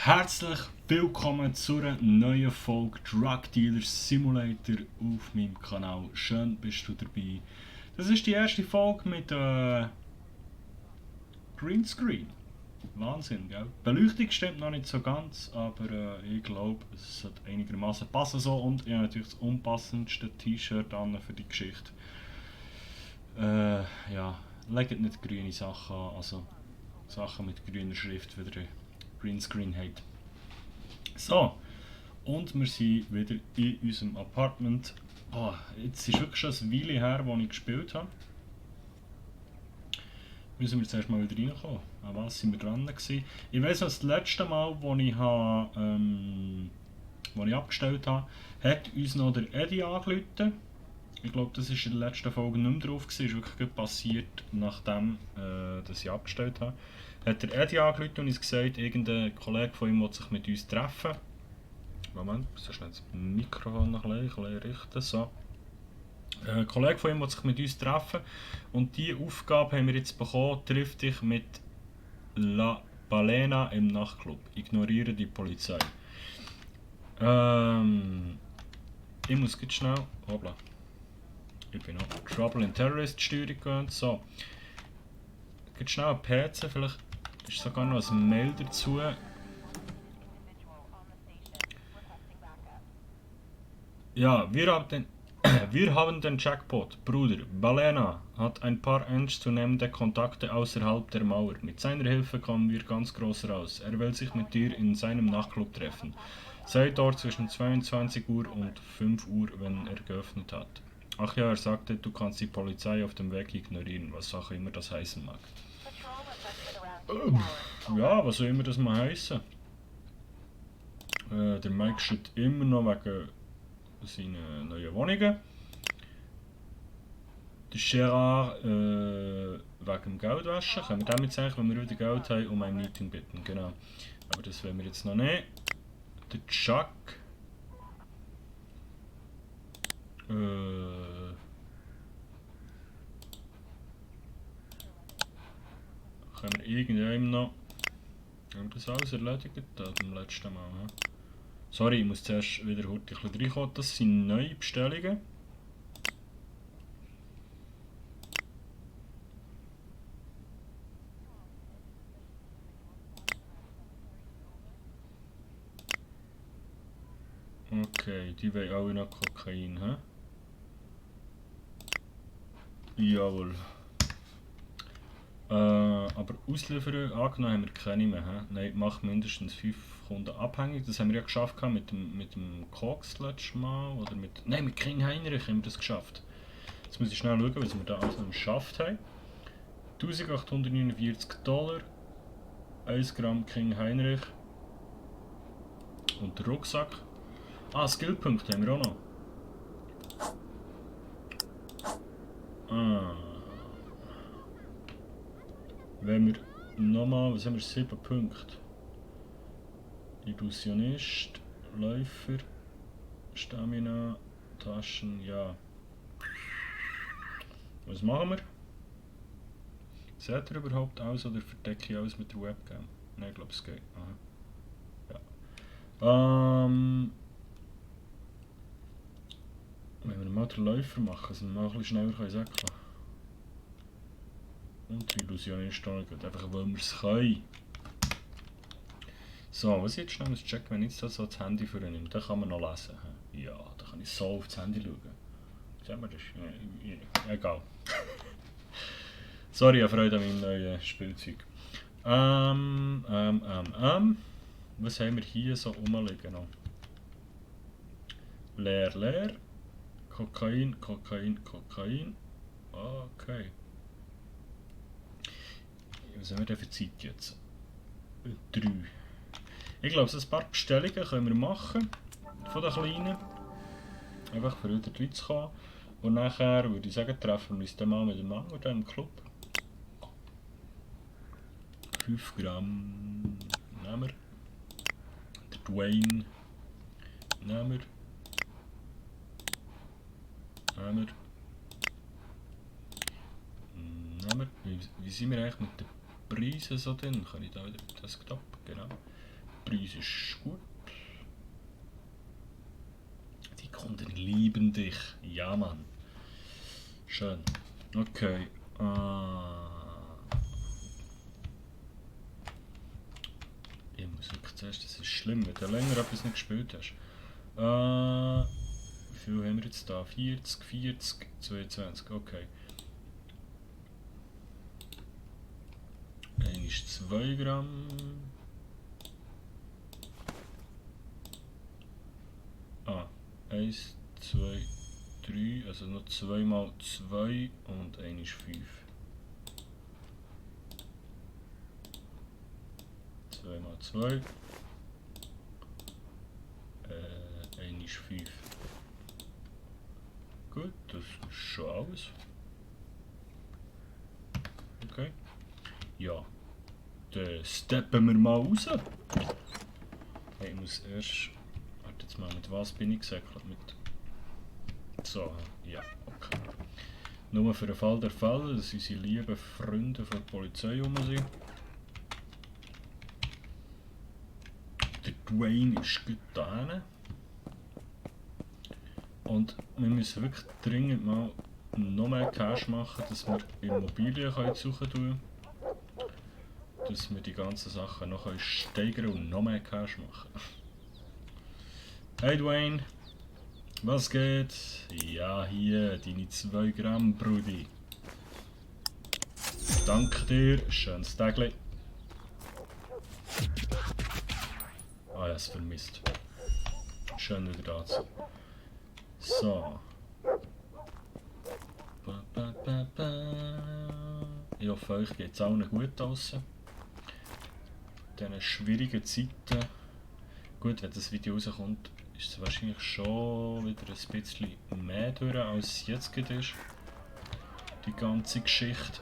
Herzlich willkommen zu einer neuen Folge Drug Dealer Simulator auf meinem Kanal. Schön bist du dabei. Das ist die erste Folge mit Greenscreen. Wahnsinn, gell? Die Beleuchtung stimmt noch nicht so ganz, aber ich glaube, es sollte einigermaßen passen so. Und ich habe natürlich das unpassendste T-Shirt an für die Geschichte. Ja, legt nicht grüne Sachen an, also Sachen mit grüner Schrift, wie der Greenscreen hat. So, und wir sind wieder in unserem Apartment. Oh, jetzt ist wirklich schon eine Weile her, als ich gespielt habe. Müssen wir zuerst mal wieder reinkommen. An was sind wir dran gewesen? Ich weiss, das letzte Mal, wo ich abgestellt habe, hat uns noch der Eddie angerufen. Ich glaube, das war in der letzten Folge nicht mehr drauf. Das ist wirklich passiert, nachdem dass ich abgestellt habe. Hat der Eddie angerufen und uns gesagt, irgendein Kollege von ihm will sich mit uns treffen. Moment, ich muss schnell das Mikrofon noch ein bisschen richten. So. Ein Kollege von ihm will sich mit uns treffen und diese Aufgabe haben wir jetzt bekommen, triff dich mit La Balena im Nachtclub. Ignoriere die Polizei. Ich muss jetzt schnell... Hoppla. Ich bin noch Trouble in Terrorist Steuerung gewöhnt. So. Jetzt schnell ein PC, vielleicht ist sogar noch ein Mail dazu. Ja, wir haben den Jackpot. Bruder, Balena hat ein paar ernstzunehmende Kontakte außerhalb der Mauer. Mit seiner Hilfe kommen wir ganz groß raus. Er will sich mit dir in seinem Nachtclub treffen. Sei dort zwischen 22 Uhr und 5 Uhr, wenn er geöffnet hat. Ach ja, er sagte, du kannst die Polizei auf dem Weg ignorieren, was auch immer das heißen mag. Ja, was soll immer das mal heißen? Der Mike steht immer noch wegen seinen neuen Wohnungen. Der Gerard wegen dem Geldwäsche. Können wir damit sagen, wenn wir wieder Geld haben, um ein Meeting bitten. Genau. Aber das wollen wir jetzt noch nicht. Der Chuck. Können wir irgendeinem noch... Haben wir das alles erledigt beim letzten Mal? He? Sorry, ich muss zuerst wieder ein bisschen reinkommen. Das sind neue Bestellungen. Okay, die wollen alle noch Kokain, hä? Jawohl. Aber ausliefern, angenommen haben wir keine mehr, hä? Nein, mach mindestens 5 Kunden abhängig. Das haben wir ja geschafft mit dem Koks letztes Mal. Oder mit... Nein, mit King Heinrich haben wir das geschafft. Jetzt muss ich schnell schauen, was wir da alles noch geschafft haben. 1849 $, 1 Gramm King Heinrich und der Rucksack. Ah, Skillpunkte haben wir auch noch. Wenn wir nochmal, was haben wir, 7 Punkte. Illusionist, Läufer, Stamina, Taschen, ja. Was machen wir? Seht ihr überhaupt aus oder verdecke ich alles mit der Webcam? Nein, ich glaube es geht. Aha. Ja. Wenn wir mal den Läufer machen, dass wir mal ein bisschen schneller sagen können. Und die Illusion ist da nicht, einfach weil wir es können. So, was ich jetzt schnell muss checken, wenn ich jetzt so das Handy vornehme, dann kann man noch lesen. Ja, da kann ich so aufs Handy schauen. Sehen wir das? Ja, egal. Sorry, ich habe Freude an meinem neuen Spielzeug. Was haben wir hier so rumliegen noch? Leer, leer. Kokain, Kokain, Kokain. Okay. Was haben wir denn für Zeit jetzt? 3. Ich glaube, so ein paar Bestellungen können wir machen. Von den Kleinen. Einfach für wieder reinzukommen. Und nachher würde ich sagen, treffen wir uns dann mal mit dem Mann oder im Club. 5 Gramm. Nehmen wir. Der Dwayne. Nehmen wir. Nehmen wir. Wie sind wir eigentlich mit den Preisen so drin? Kann ich da wieder Desktop? Genau. Preis ist gut. Die Kunden lieben dich. Ja, Mann. Schön. Okay. Ich muss wirklich zuerst, das ist schlimm, wenn du länger etwas nicht gespielt hast. Wie viel haben wir jetzt da? 40, 40, 22, okay. Ein ist 2 Gramm. Ah, 1, 2, 3, also noch 2 mal 2 und 1 ist 5. 2 mal 2. 1 ist 5. Gut, das ist schon alles. Okay. Ja, dann steppen wir mal raus. Hey, ich muss erst... Warte jetzt mal, mit was bin ich gesäckelt? Mit... So, ja, okay. Nur für den Fall der Fälle, dass unsere lieben Freunde von der Polizei rum sind. Der Dwayne ist gut da hinten. Und wir müssen wirklich dringend mal noch mehr Cash machen, dass wir Immobilien suchen können. Dass wir die ganzen Sachen noch steigern und noch mehr Cash machen. Hey Dwayne, was geht? Ja, hier, deine 2 Gramm, Brudi. Danke dir, schönes Tägli. Ah, ja, es vermisst. Schön wieder da zu sein. So. Ich hoffe, euch geht es allen gut draussen. In diesen schwierigen Zeiten. Gut, wenn das Video rauskommt, ist es wahrscheinlich schon wieder ein bisschen mehr durch, als es jetzt ist. Die ganze Geschichte.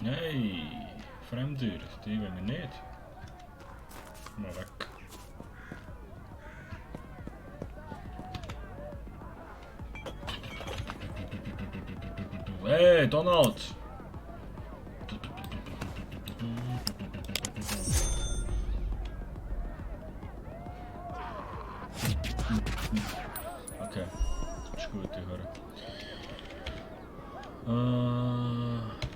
Nein, Fremder, die wollen wir nicht. Mal weg. Hey, Donald! Okay, ist gut, ich höre.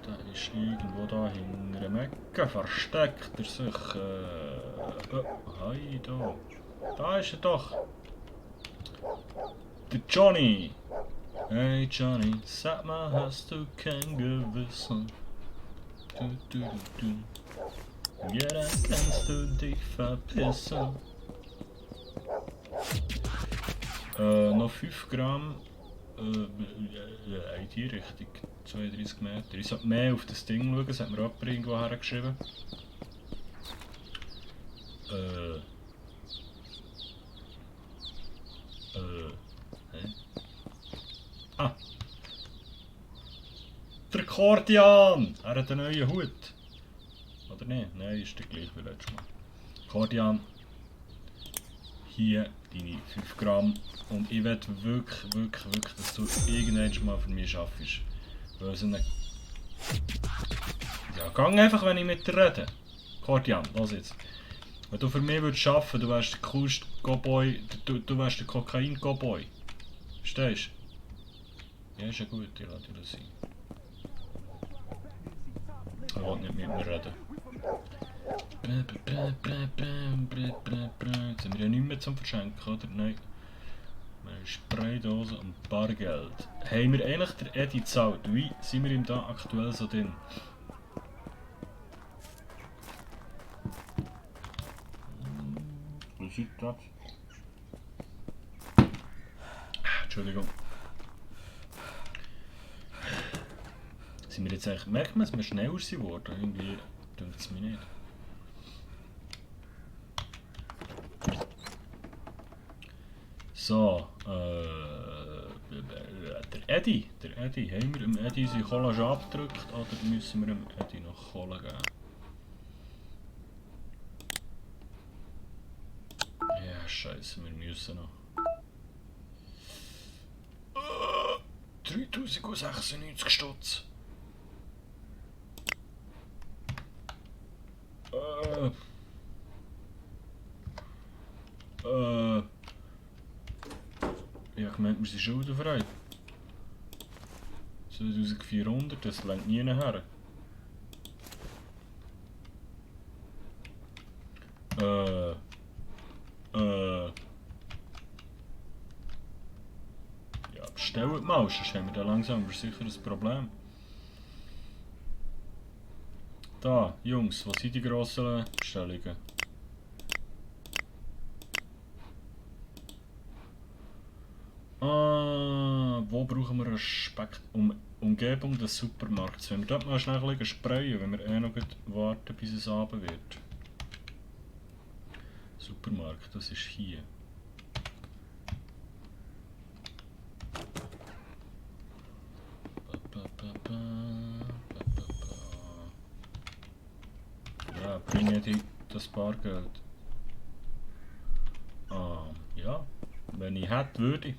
Da ist irgendwo da hinter einem Ecke versteckt er sich. Hi, da. Da ist er doch. Der Johnny. Hey Johnny, sag mal, hast du kein Gewissen? Ja, dann kannst du dich verpissen. Noch 5 Gramm. In die Richtung. 32 Meter. Ich sollte mehr auf das Ding schauen, das hat mir jemand irgendwo hergeschrieben. Hä? Ah! Der Kordian! Er hat einen neuen Hut. Oder nicht? Nein, ist der gleich wie letztes Mal. Kordian. Hier deine 5 Gramm. Und ich will wirklich, dass du irgendwann mal für mich schaffst. Weil so eine... Ja, gang einfach, wenn ich mit dir rede. Kordian, los jetzt. Wenn du für mich würdest arbeiten, du wärst der coolste Cowboy, du wärst der Kokain-Cowboy. Verstehst du? Ja, ist ja gut, ich lasse dir das sein. Er will nicht mit mir reden. Jetzt haben wir ja nichts mehr zum Verschenken, oder? Nein. Eine Spraydose und Bargeld. Haben wir eigentlich den Eddie gezahlt? Wie sind wir ihm da aktuell so drin? Wie sieht das? Entschuldigung. Sind wir jetzt eigentlich... Merkt man, dass wir schneller sind geworden? Irgendwie tut es mir nicht. So, der Eddie, haben wir dem Eddie seine Cola schon abgedrückt oder müssen wir dem Eddie noch Cola geben? Ja, scheiße, wir müssen noch. 3096 Stutz. wir sind schuldenfrei. 2400, das längt nie her. Ja, bestellt mal, sonst haben wir da langsam sicher ein Problem. Da, Jungs, was sind die grossen Bestellungen? Wo brauchen wir eine Umgebung des Supermarkts? Wenn wir dort mal schnell sprayen, wenn wir noch warten, bis es Abend wird. Supermarkt, das ist hier. Ja, bringe das Bargeld. Ja, wenn ich hätte, würde ich.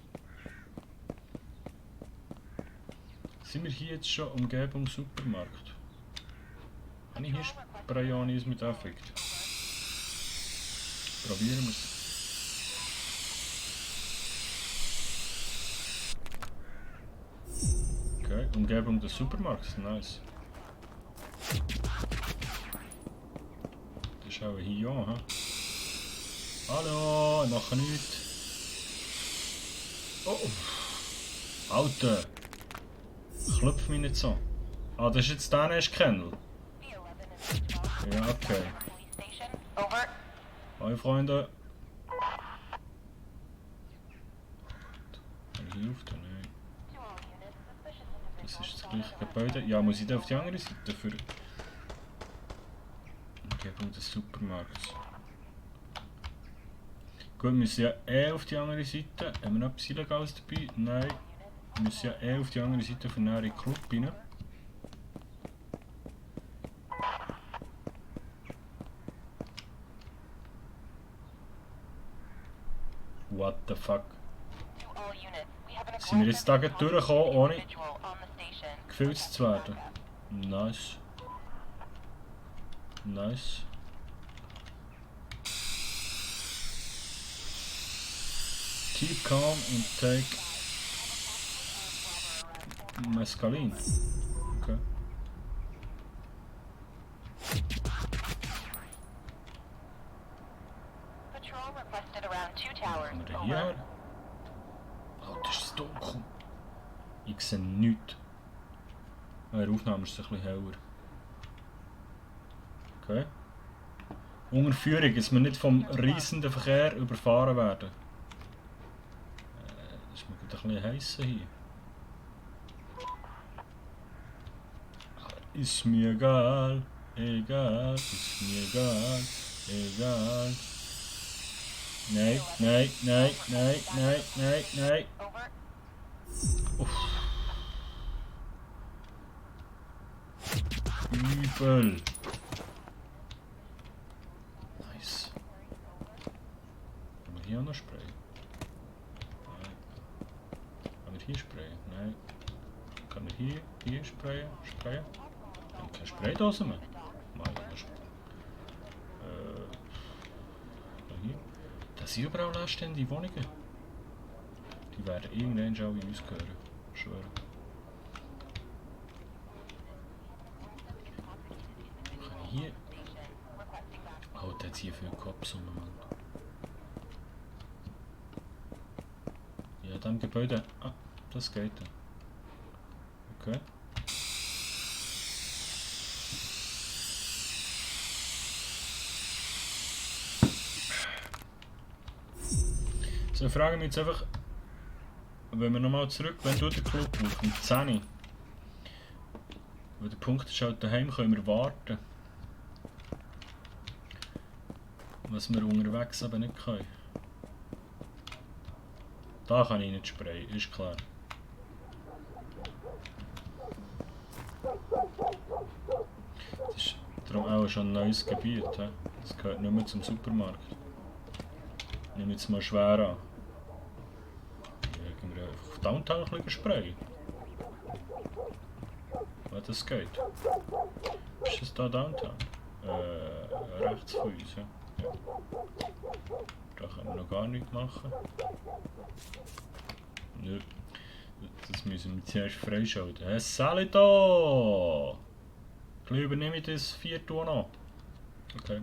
Sind wir hier jetzt schon Umgebung Supermarkt? Habe ich hier Sprayanis mit Effekt? Probieren wir es. Okay, Umgebung des Supermarkts, nice. Das schauen wir hier an. Hallo, ich mache nichts. Oh, Alter! Klopf mich nicht so. Ah, das ist jetzt der nächste Kennel. Ja, okay. Hi Freunde. Kann ich hier auf den? Nein. Das ist das gleiche Gebäude. Ja, muss ich da auf die andere Seite für Umgebung des Supermarkts. Gut, wir müssen ja auf die andere Seite. Haben wir noch etwas Illegales dabei? Nein. Wir müssen ja auf die andere Seite von näher in den Club rein. What the fuck? Sind wir jetzt da durchgekommen, ohne gefilzt zu werden? Nice. Nice. Keep calm and take mescaline. Okay. Kommen wir hierher? Oh, das ist dunkel. Ich sehe nichts. In der Aufnahme ist es ein bisschen heller. Okay. Unterführung, dass wir nicht vom reissenden Verkehr überfahren werden. Das ist mir ein bisschen heiß hier. Ist mir egal, egal, ist mir egal, egal. Nein, nein, nein, nein, nein, nein, nein. Uff. Übel. Nice. Kann man hier auch noch sprayen? Nein. Kann man hier sprayen? Nein. Kann man hier sprayen? Sprayen? Ich habe keine Spraydose mehr. Mal hier. Das sind überall leerstehende Wohnungen. Die werden irgendwann schon alle uns gehören. Ich schwöre. Kann ich hier... Oh, der hat hier viel Cops rum, Mann. Ja, dem Gebäude... Ah, das geht dann. Okay. So, ich frage mich jetzt einfach, wenn wir nochmal zurück, wenn du den Club auf, um 10 Uhr. Weil der Punkt ist halt, daheim können wir warten. Was wir unterwegs aber nicht können. Da kann ich nicht sprayen, ist klar. Das ist darum auch schon ein neues Gebiet. He? Das gehört nicht mehr zum Supermarkt. Nehmen wir jetzt mal schwer an. Hier wir einfach auf Downtown ein bisschen sprayen. Was das geht. Ist das da Downtown? Rechts von uns, ja. Ja. Da können wir noch gar nichts machen. Ja, das müssen wir zuerst freischalten. Hey, Salito! Gleich übernehme ich das vierte auch noch. Okay.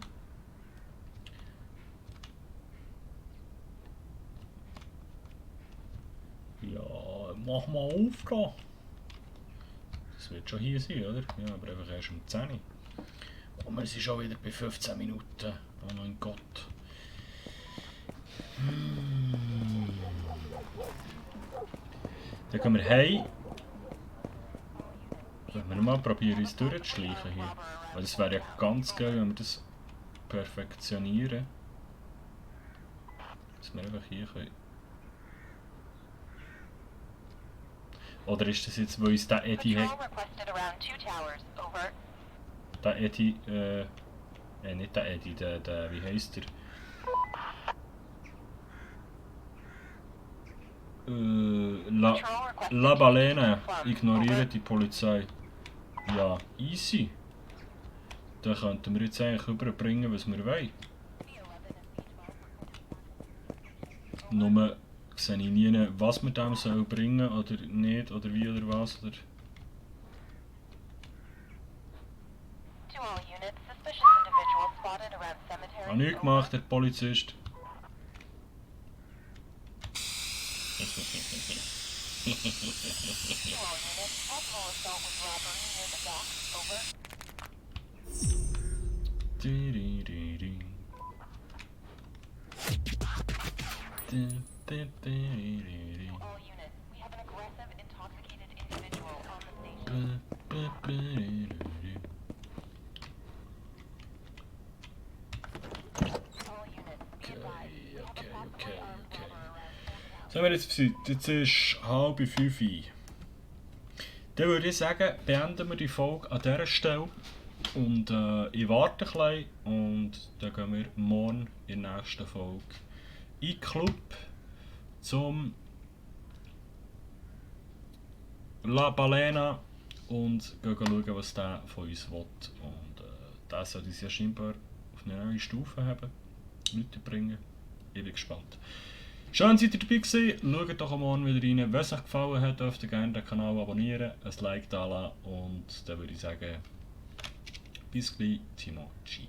Ja, mach mal auf da. Das wird schon hier sein, oder? Ja, aber einfach erst um 10 Uhr. Und wir sind schon wieder bei 15 Minuten. Oh mein Gott. Dann gehen wir heim. Sollen wir mal probieren, uns durchzuschleichen hier? Weil das wäre ja ganz geil, wenn wir das perfektionieren. Dass wir einfach hier können. Oder ist das jetzt, wo uns der Eddie hat... Der Eddie, nicht der Eddie, der wie heisst der? La Balene, ignoriert die Polizei. Ja, easy. Dann könnten wir jetzt eigentlich überbringen, was wir wollen. Nur sehe ich nie, was wir dem sollen bringen oder nicht, oder wie oder was. Oder habe nichts gemacht, der Polizist. So, wir jetzt ist 4:30. Dann würde ich sagen, beenden wir die Folge an dieser Stelle. Und ich warte ein bisschen und dann gehen wir morgen in der nächsten Folge in den Club zum La Balena und gehen schauen, was der von uns will. Und der soll uns ja scheinbar auf eine neue Stufe haben, weiterbringen. Ich bin gespannt. Schön, dass ihr dabei gewesen. Schaut doch morgen wieder rein. Wenn es euch gefallen hat, dürft ihr gerne den Kanal abonnieren, ein Like da lassen und dann würde ich sagen, bis gleich, Timo G.